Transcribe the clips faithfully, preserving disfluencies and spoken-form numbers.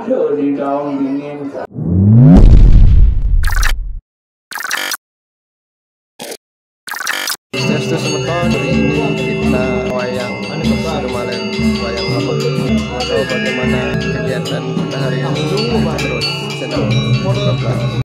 Aduh, di daun dingin. Swastiastu semeton, hari ini kita wayang, anu, Pak, ada malam wayang apa? Atau bagaimana kegiatan kita hari ini? Terus channel Vlogger.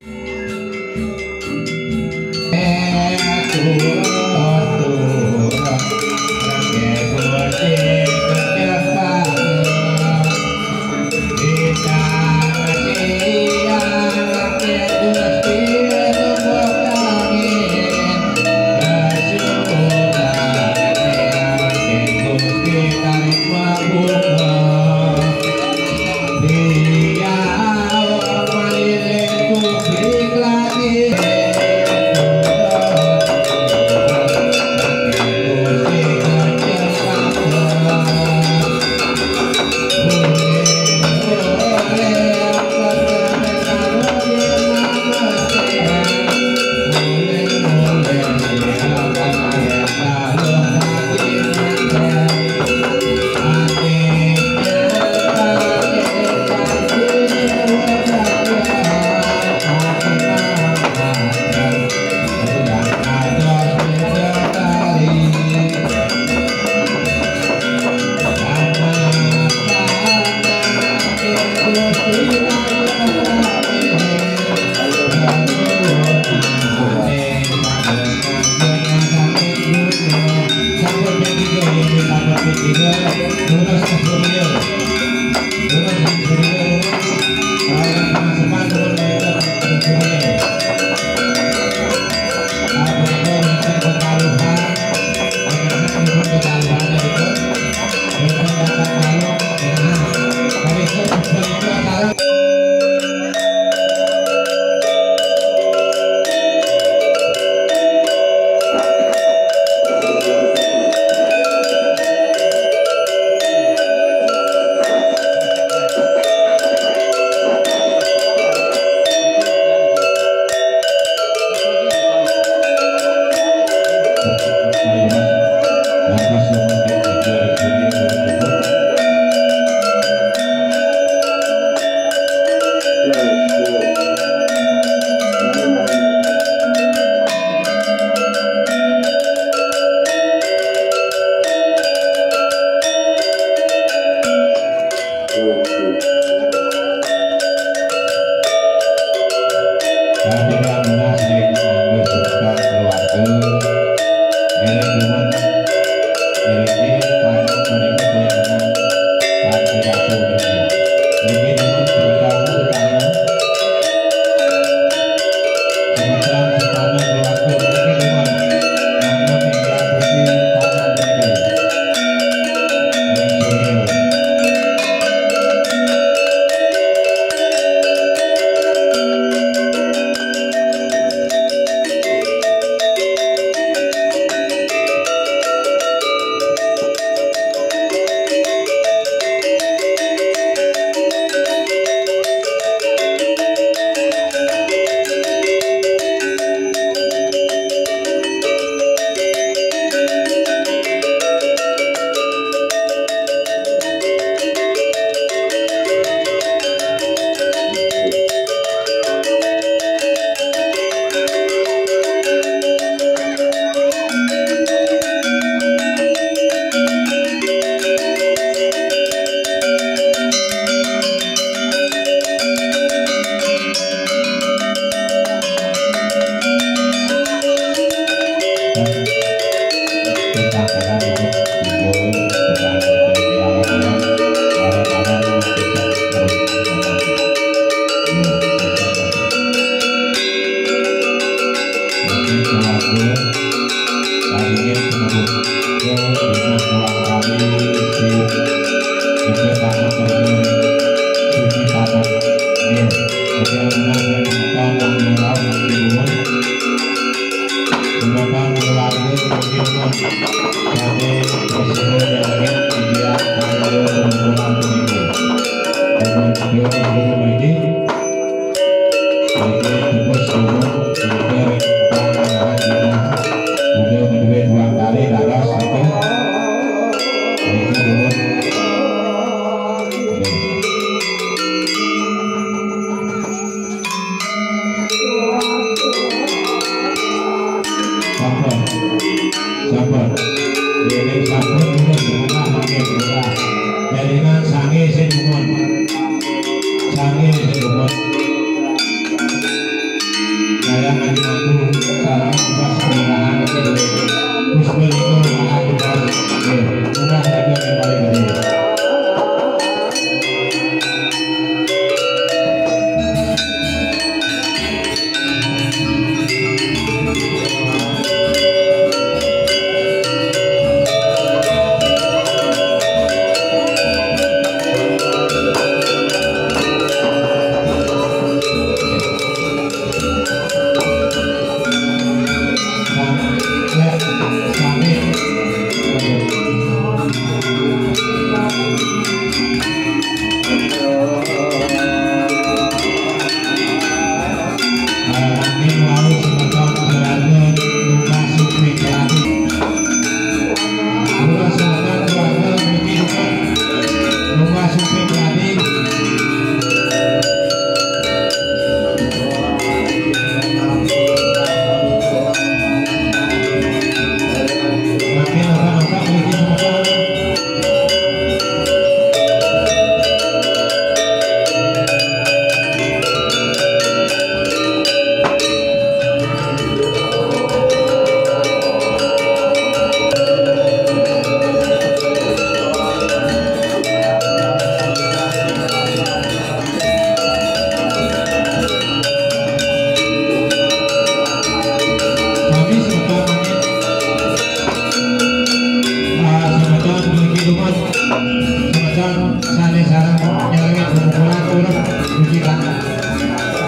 Sané sareng nyelengit kumpulan urut cuci tangan.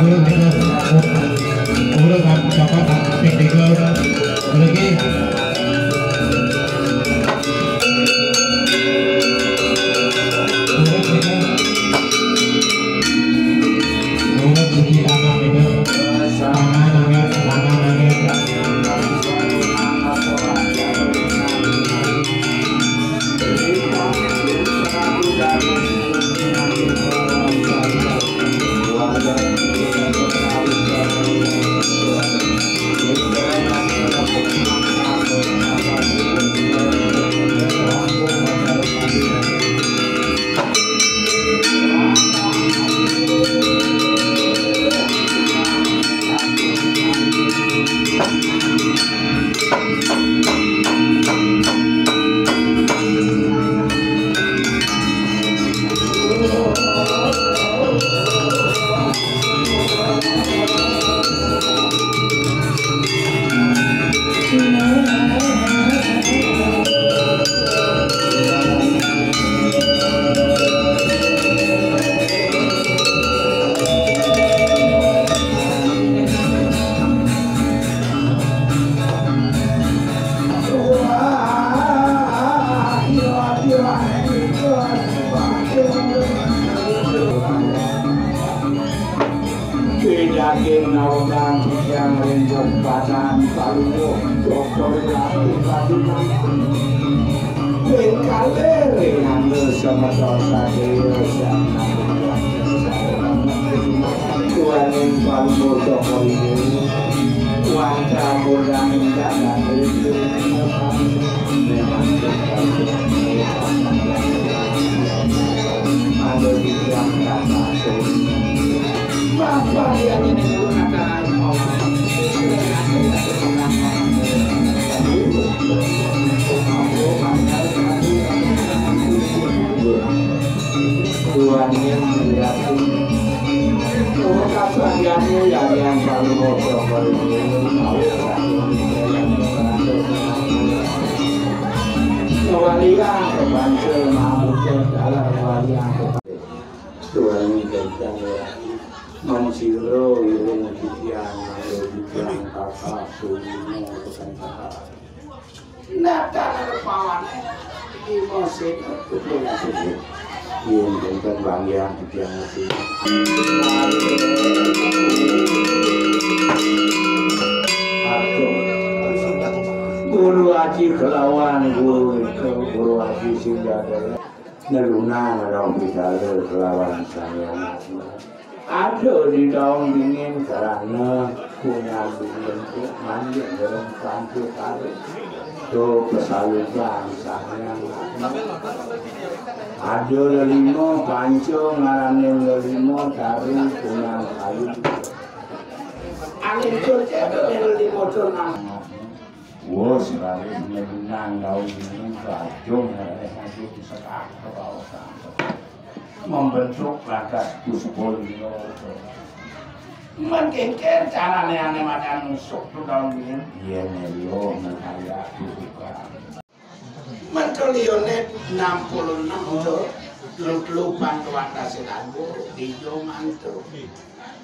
Urut itu, urut cokot, teknikal, urut iki. Urut itu, urut cuci tangan itu. Tangan angkat, tangan angkat. Bedakin nawang titiang ring jembaran Palungguh, Doktor Ratu Paduman. Ring kalih ring anda semeton sadaya. Tuaning Palungguh Doktor ini, wantah bodaning dadan ring Kawalian kepancel mabuka dalam walian kepancel. Tuhan kencang ya. Mansira iring titiang mangga titiang kakak sulino kekencang. Nah, tanah pawane di musim betul. Yen wonten wanggian titiang mesti. Guru Aji kelawan guru, guru Aji sing jadal. Nelunang rong pidalem kelawan Sang Hyang Atma. Ada di daun dingin karena punya bentuk manjing dalam tangku tarik. Tuh pesalukan Sang Hyang Atma. Ada lelima panca ngarane lelima taring punya kayu. Angin cucek lelima tunang. Wus raris nyelunang daun dingin, bajung raris maju disekak kebaosan. Membentuk lantas puspa lima. Men kengken carane ane madan nusuk tu daun dingin. Yen elo mengkaya tusukan. Men to liyane enam puluh enam to, lu-, lupang kewan tasih lagu, dijo mantu.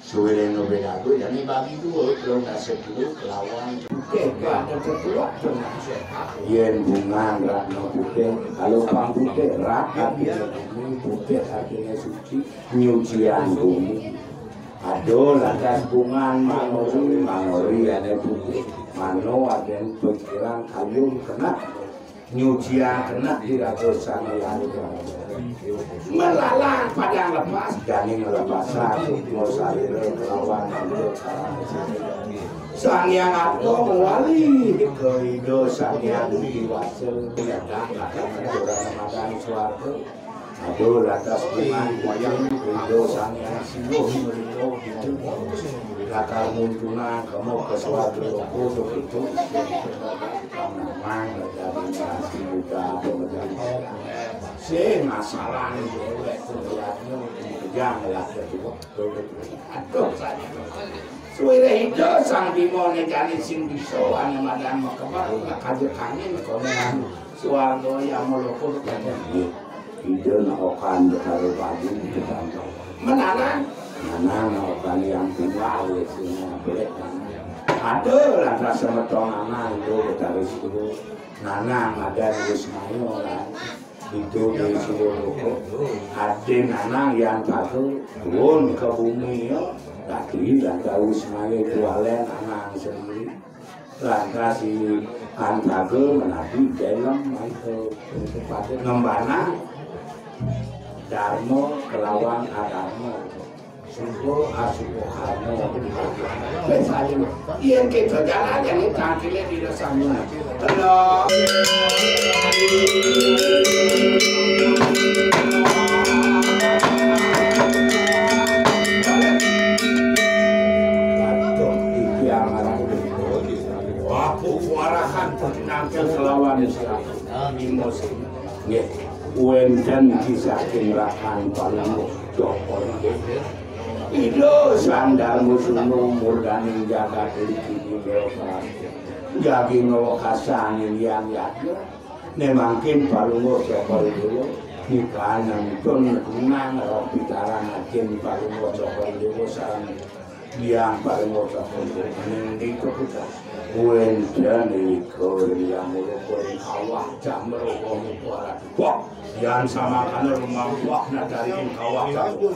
Suwirene belagu jane bagi dua, telung dasa kilo kelawan. Oke, ada ketua tuh. Yen bungan ratna putih, kalau pang putih, rat artinya bumi, putih artinya suci, nyucian bumi. Aduh, lantas bungan mangori, mangori ane putih, mano aden pikiran kayung kena. Nyuciang genah di raga Sang Hyang. Melalang padang lepas, jani nglepas sukma salira kelawan Sang Hyang Atma mawali ka Ida Sang Hyang Widi Wasa. Nyedhak akan aturane madan swarga. Aduh, lantas kuman wayang Ida Sang Hyang Siwa mriko gitu. Lakar muntunang kemo ka swarga loka to gitu. Mang dadi kasih buta pemegang. Sing masalah dhewek kuliahnya kejang lah kedua. Aduh, saya. Suwire Ida Sang Bima ne jane sing bisa ane madan makebar, nak aja kangen kono swarga yang meloko. Ida naokan Betara Bali di Bantong. Menanang. Menanang naokan yang tunggal, ya, sing boleh. Ada lantas semeton anak itu Betara Siwo. Nanang ada di Ismail, kan. Itu di Siwo Loko. Ada nanang yang satu turun ke bumi, ya. Tadi dan tahu Ismail jualan anak sendiri. Lantas si Antaga menapi dalam itu pada ngembana Dharma kelawan Adharma. Suka asuka karma. Wis ayo. Yen kita jalan yang tangkile di sana. Halo. Aduh, iki amarane. Wah, warahan nangkil kelawan emosi. Nggih, wenten kisah kinrakan Palungguh Cokor. Ida Sang Darma Suna murdaning jagat iki. Jagi ngwekasang Hyang Yadnya. Nek mangkin Palungguh Cokor Dewa nikahan nantun nang roh pitaran ajin Palungguh Cokor Dewa sareng Hyang Palungguh Cokor Dewa. Ning niku kita wenten niku yang mulu kuring kawah jamro wong kuarat. Wah, yang sama kana rumah wah nadari kawah jamro.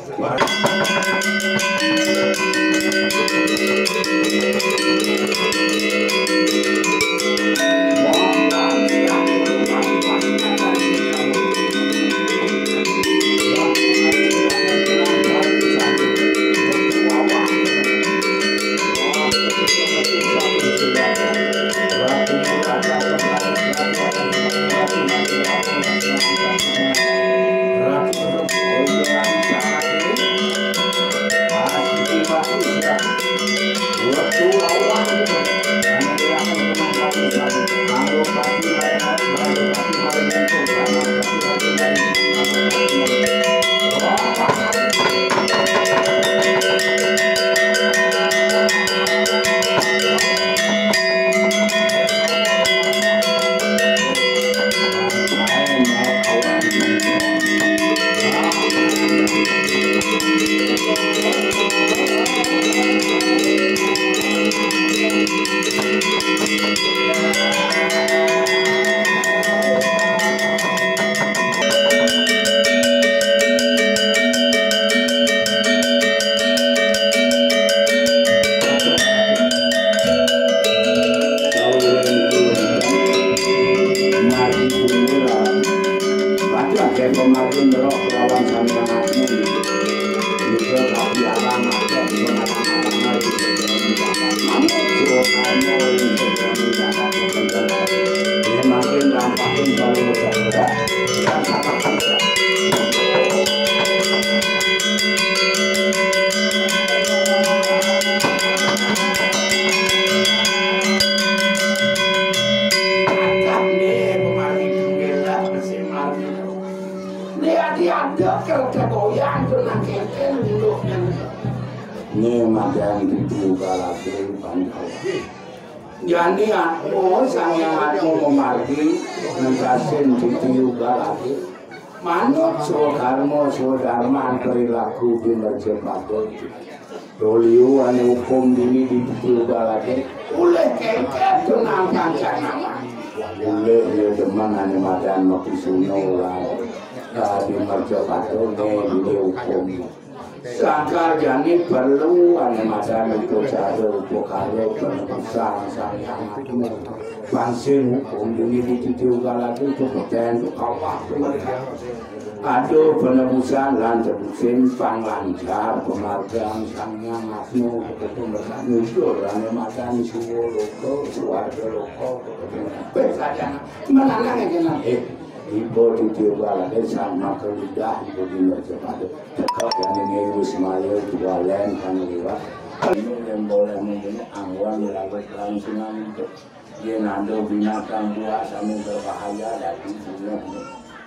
Nek ati ada kerja goyang tuh nang kenten dulu. Nih madan itu galak. Jani aku Sang Hyang Atma memargi nentasin titiuga lagi. Manut swakarma swadarman perilaku di mercapada. Roliu ane hukum dini di titiuga lagi. Oleh kengkeng tunang kancanaman. Oleh ya demen ane madan mapisuna lah. Di mercapada ne dini hukum. Sangkar jani perlu ane madan upacara upakara penebusan Sang Hyang Agung. Pancen hukum dini di titiuga lagi tu peten tu kawah tu mereka. Ada penebusan lan tebusin panglancar penghargaan Sang Hyang Agung kepada mereka nyusul ane madan Siwa Loka, Swarga Loka, kepada mereka. Wis aja menanang aja nang. Eh, ibu titiuga lagi sama keludah ibu di mercapada. Cekap yang ini wis maya jualan kan liwat. Ini yang boleh mungkin angwan lalu kelangsungan itu. Yen ada binatang buas anu berbahaya dadi bunuh.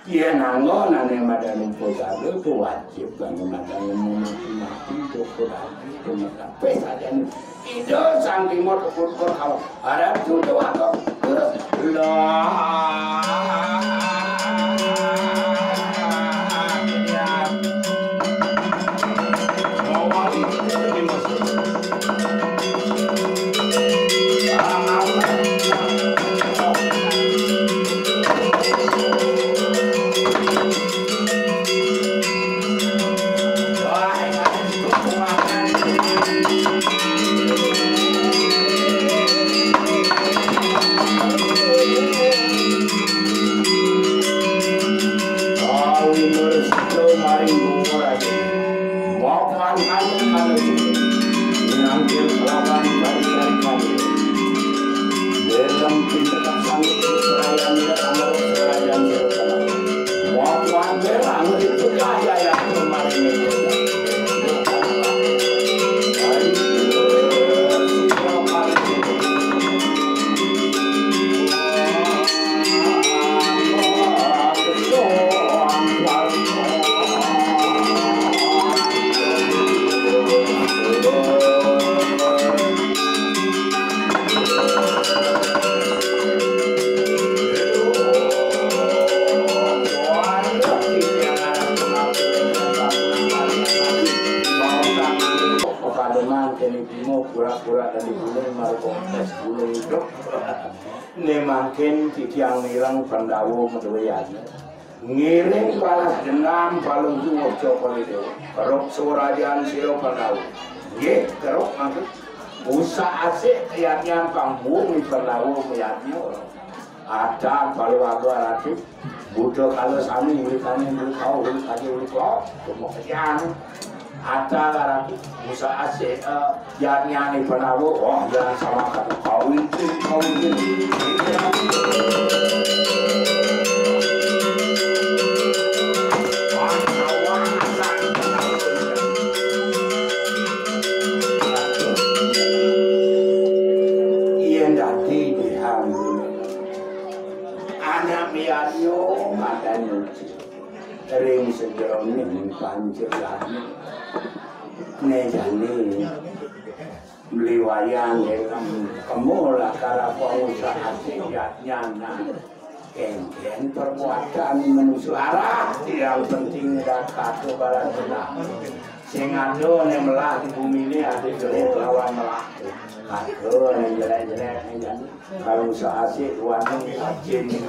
Yen anggon ane madan upacara ku wajib kanggo madan mati-mati toko dadi tumeka. Wis aja nih. Ida Sang Timur ukur-ukur kawah. Arep tutu aku terus. Lah. Lo maring Guru Raja. Mapan kami kalau sini. Nangkil kelawan kali-kali kami. Dalam pintu kami serayan ya kamar serayan serayan. Mapan berang itu gaya yang kemarin itu. Kepada mangkin ibu pura-pura dari gunung, marupa es gunung itu. Né mangkin titiang mireng Pandhawa madué yadnya. Ngiring balas dendam palungguh Cokor I Déwa. Keruk surajan sira Pandhawa. Nggih, keruk mangkin. Usak-asik yadnya panggung Pandhawa yadnya. Ada paluwaga rati. Buta kala sami uripane urip kau, urip kaji, urip kau. Cuma kejang. Ada rati. Usak asik, eh, yadnyane Pandhawa. Oh, yang sama kata kawin, kawin. Yen dadi dihang anak miyanyo madan nyuci ring sejeroning panca yadnya. Né jani mliwayang ngelem kemul akara pangusaha sing yadnyana. Kéngkén perbuatan manusia arah yang penting dak kato balas dendam. Sing ada né melah di bumi ini ada jelek lawan melah. Kato né jelek-jelek né jani. Kalau seasik waneng ajin di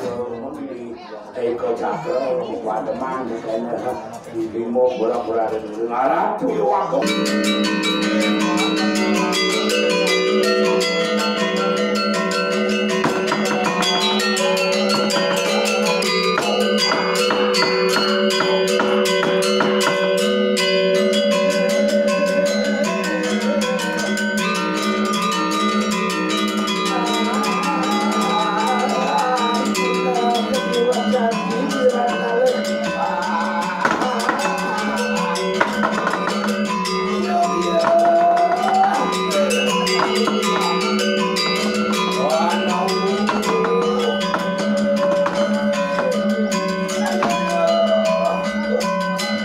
Eka Cakra, Pademan, di Bimo, bola-bola dan ngarap tuh waktu.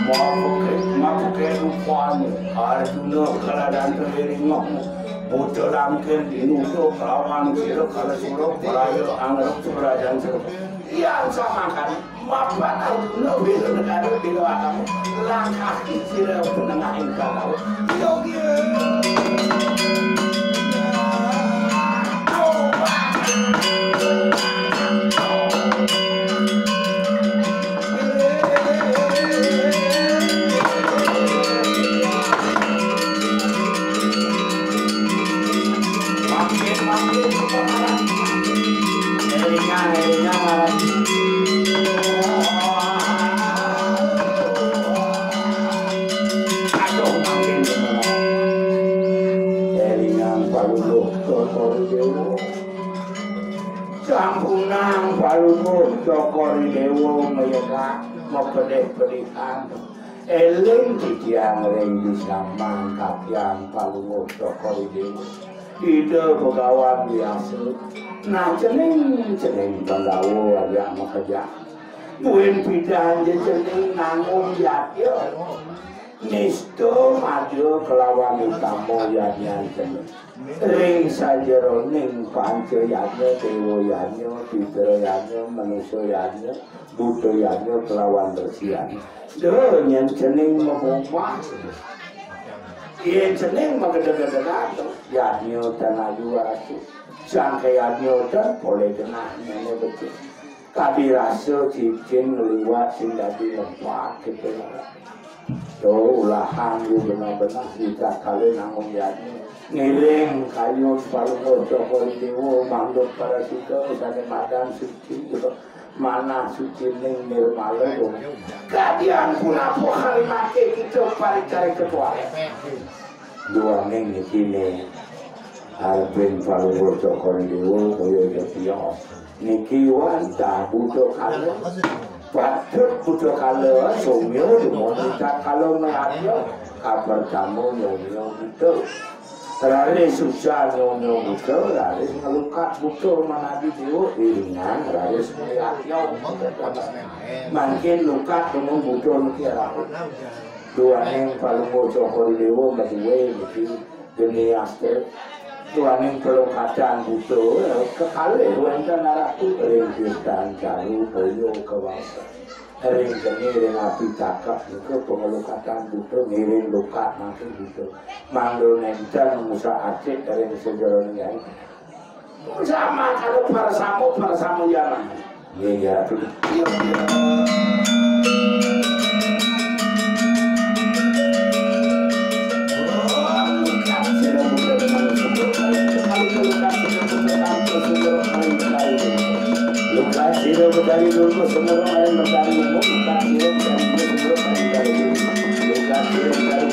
Mapuke, mapuke rupane, Arjuna kaladan keliring ngomong. Buta langkén dinuduh kelawan sira kala suruh praya angrep surajan sira. Yang samakan mapan Arjuna bila negara bila agama langkah sira penengah ingkang laut. Yogi. Élingang paluluh Cokor I Déwa. Sampunang paluluh Cokor I Déwa mayegah mapedih-pedihan. Éling titiang ring bisaman kakian paluluh Cokor I Déwa. Ida Begawan biasa. Nah, cening-cening Pandhawa ajak makejang. Buin pidan ja cening nanggung jatya. Nista madya kelawan utama yadnyan cening. Ring sajeroning panca yadnya, dewa yadnya, pitra yadnya, manusa yadnya, buta yadnya kelawan resi yadnya. Duh, nyén cening mamumah. Yén cening magedeg-gedegan, yadnya tan ayu warasa. Sangka yadnya tan polih genah nyené becik. Kadi rasa cicing ngliwat sing dadi lempat kéto. Tuh, ulahan ya benah-benah ditatkala nanggung yadnya. Ngiring kayun palungguh Cokor I Déwa, mangda parasida sané madan suci. Manah sucining nirmala. Kadian punapa kalimaté kita paricarita kuali. Duaning niki né arepin Palungguh Cokor Déwa kaya tetios. Niki wantah Buta Kala. Patut Buta Kala somya dumun Buta Kala, meladia kapertama nyonya Buta. Raris ujar nyonya Buta, raris nglukat Buta manadi déwa, iringan raris melihatya. Mangkin lukat dumun Buta niki rauh. Duaning Palungguh Cokor Déwa madué niki geni astra. Duaning pelukatan Buta kekalih wénten Ratu ring Tirtan Caru Kaya Kewasa. Ring geni ring api cakep nika panglukatan Buta ngiring lukat mangkin Buta. Mangda nénten musa acik ring sajeroning yai. Sama kalau para samu, para samu jaman. Iya, iya, tuh. Iya, iya. Lukat sira Betari Durga sumurung maring Betari Umum, lukat sira Betari Durga sumurung maring Betari Umum.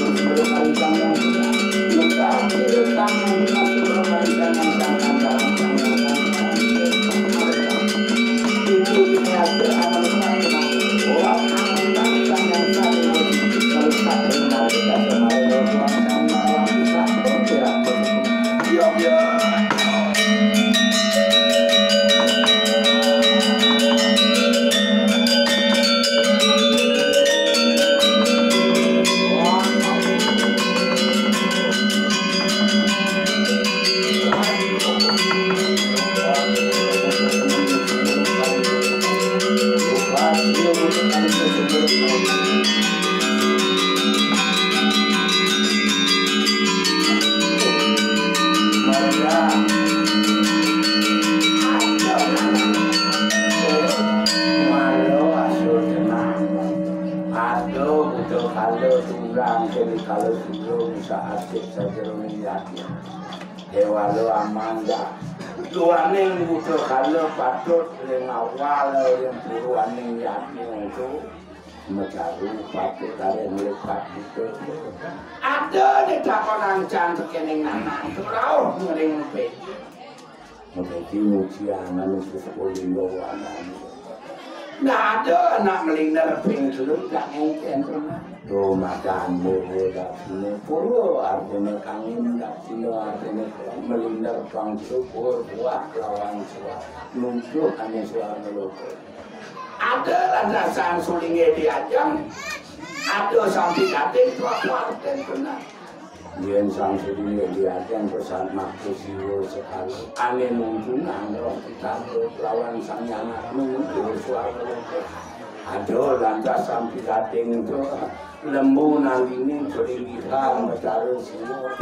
Aduh, Buta Kala, tulang kene kala sugra bisa asik sajeroning yati. Déwala amanda. Duaning Buta Kala patut ring awal ring puruaning yati untuk macaru patut arep nglepat Buta. Ada ditakonan can tekening nanak, rauh ngering mepet. Mepeti ngucian anu Puspa Lingga Wanani. Nah, ada anak meliner ping telu, gak ngengken pernah. Tuh, makan mulu daksina. Pura artinya kangin, daksina artinya meliner pang syukur, buah lawan suah. Nunjuk ane suara loko. Ada landasan sulinge diajeng, ada sampi gading, tuak-tuak artinya pernah. Yen Sang Sri Mulyadi Ajeng pesan makta siwa sekali. Ane nuntunang roh kita lawan Sang Hyang Agni nuntung suara. Aduh, lantas sampi dating tu lembu nalini pelinggiran Betara Siwa.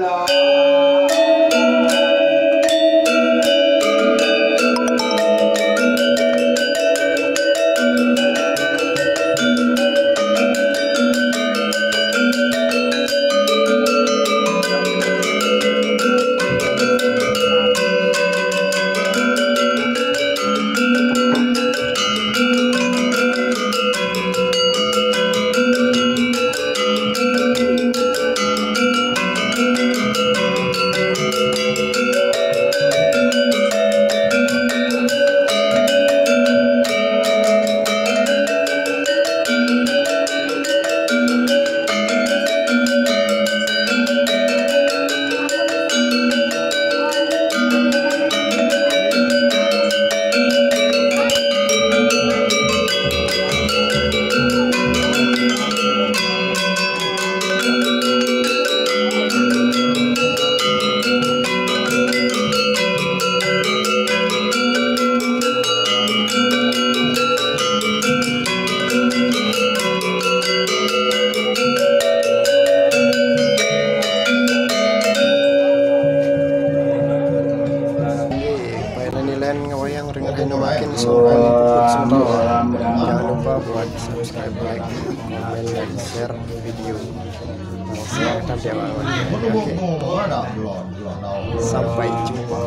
Paelan ilen ngawayang ring rahina mangkin sampun puput sementara. Jangan lupa buat subscribe, like, komen, dan share video. Oke. Sampai jumpa.